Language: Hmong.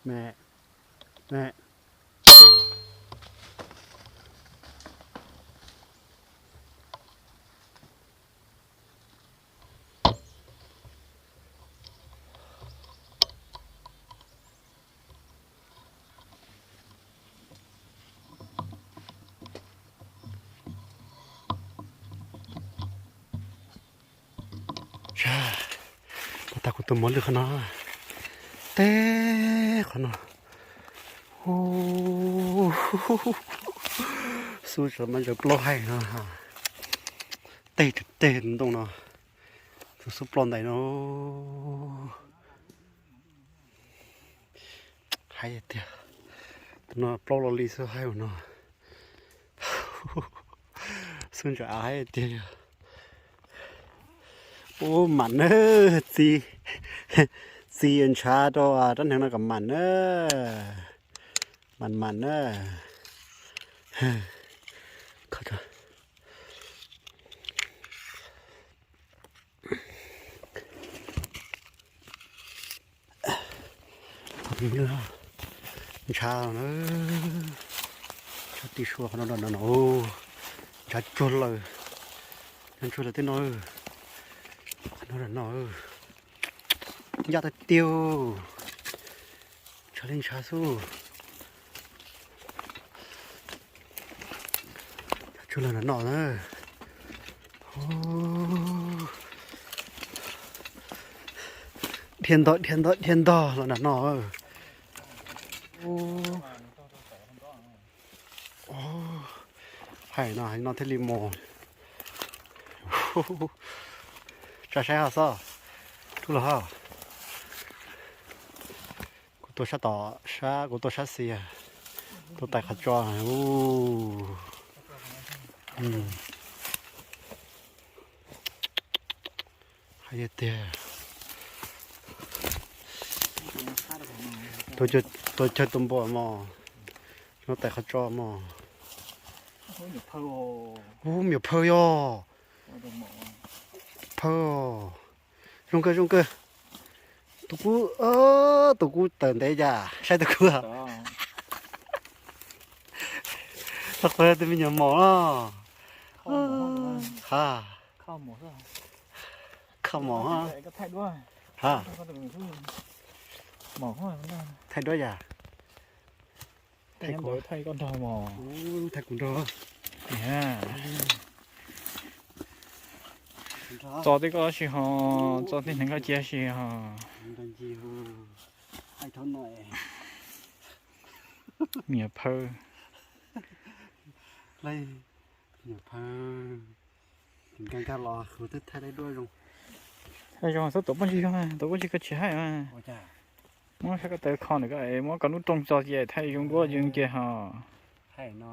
Me, me. Tag kuv tus mos lwj qhov no, teb qhov no, xub tseem mas ntsaws plaub haij no, teg teg ntoo no, tus xub ploj ntais no. Haib tiag, tus no plaub lo li xwb haib ua no. Xub ntsaws av haib tiag. Ub, mam na, txi, txi ntshav rau rab hneev no kom mam na, mam mam na. Ntshav na, ntshav tib suab qhov no no, ntshav tsuag lawm, ntshav tsuag lawm tej no, qhov no no, ncaj tiag tiag, ntshav li ntshav xwb. Tsuag lawm no na. Dhia ntog dhia ntog dhia ntog los nram no. Hais no hais no thiaj li mus. Tsa saib ho xwb. Rub los ho. Kuv tuaj sab tom sab, kuv tuaj sab xis, tuaj tais qhov tso. Hais tiag, tuaj cawg tus npua mog, no tais qhov tso mog. Ub, miam phaw yog, phaw, zoo kawg zoo kawg. Tus kub, tus kub tawm ntev cas saib tus kub. Txog qhov tus me nyuam mos no. Ha, kho mos ha. Ha, thaij duab yam. Thaij kuv nrog. Txo tej koj si ho, txo tej hneev koj cia si ho. Miam phaw. Miam phaw. Nkag nkag los kuv twb thaij tau duab zoo. Thaij zoo xwb, tuav pob ntseg zoo, tuav pob ntseg koj tsis haij. Muab saib koj taw kho nws, koj muab koj lub rooj tso ces thaij zoo duab zoo ces ho. Thaij no.